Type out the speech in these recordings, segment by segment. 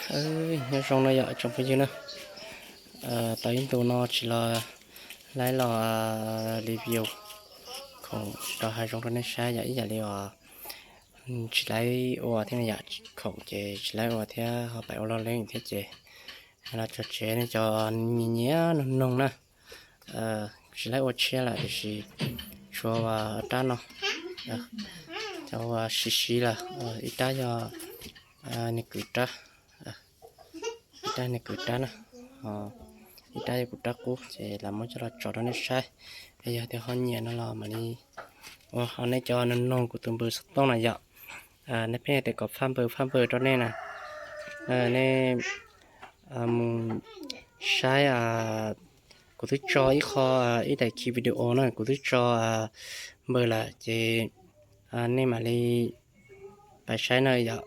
Nyob zoo no yom tsoom phooj ywg na, tau ib ntu no tsis los laib los review khoom rau hav zoov rau nej saib yom, ib yam li uas tsis laib ua thiab yom, khoom ces tsis laib ua thiab ho pais ua loj leeb thiab ces los tso tsev nej cov nyiam nyiam noog noog na. Tsis laib ua tshiab lawm tiam sis tshuav ua rab no, cov ua siv siv lawm, ib rab yog niag kwv rab, ib rab niag kwv rab na, ib rab yog kuv rab qub ces lam muab coj los tso rau nej saib. Yog tias ho nyiam no los mam li ua, ho nej cov noog noog kuv tus npawb xov tooj na yom, nej pheej tias kom faj npawb faj npawb rau nej na, nej mus saib, kuv twb tso ib qho, ib daim khi video na kuv twb tso npawb lawm ces nej mam li pais saib na yom.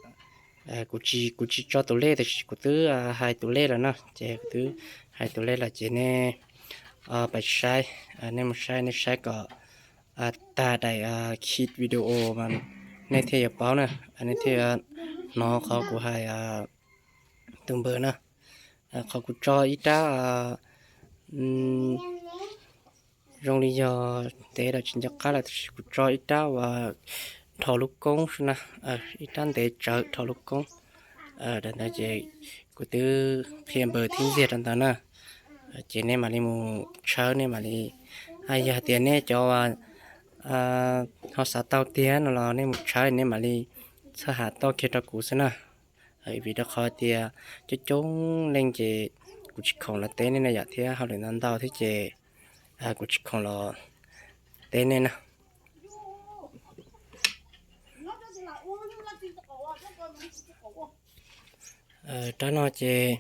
Kuv tsis tso tus lej tiam sis kuv twb hais tus lej lawm na, ces kuv twb hais tus lej lawm ces nej pais saib, nej mus saib nej saib kom tag daim khi video mas nej thiaj yuav paub na, nej thiaj yuav hnov qhov kuv hais tus npawb na. Qhov kuv tso ib rab zoo li yog ntev los tsis nco qab lawm tiam sis kuv tso ib rab uas dhau lub koob xwb na, ib rab ntev tsawv dhau lub koob. Daim ntawd ces kuv twb qhia npawb thib ntxiag rau ntawd na, ces nej mam li mus tshawb nej mam li, yog tias nej cov ho xav tau tiag no los nej mus tshawb nej mam li txhawb ham toj kiag rau kuv xwb na. Vim rau qhov tias coob coob leej ces kuv tsis khoom los teb nej na yom, thiab hauj lwm ntau ntau thiab ces kuv tsis khoom los teb nej na. Rab no ces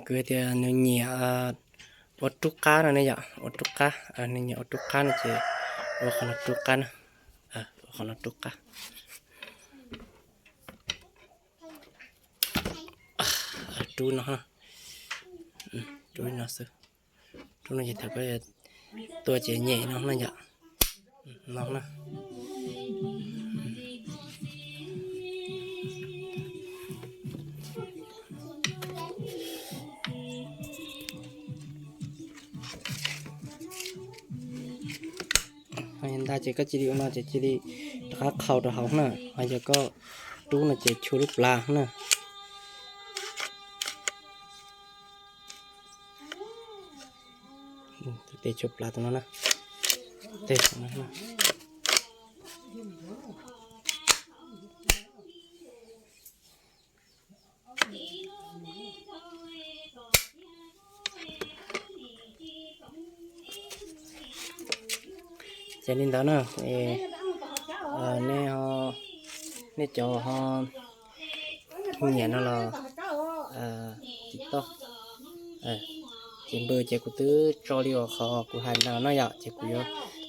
kwv tias nws nyiam ua rub qab no ne yom, ua rub qab, nws nyiam ua rub qab no ces ua qhov no rub qab na, ua qhov no rub qab. Rub no, rub li no xwb, rub no ces thaum koj tua ces nyem no na yom, no na. Ntag ces koj cia li ua no ces cia li rov qab qhau rau hauv na, ho yog koj rub no ces chua lub plab na. Tes chua plab tus no na. Tes Ces li ntawd na, nej, nej cov ho nyiam no los tsis toj. Ces npawb ces kuv twb tso li uas qhov kuv hais ntawd no yom, ces kuv yuav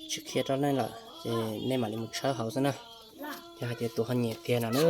tsis qhia rau nej lawm ces nej mam li mus tshawb hauv xwb na. Yog hais tias tus ho nyiam tiag no na.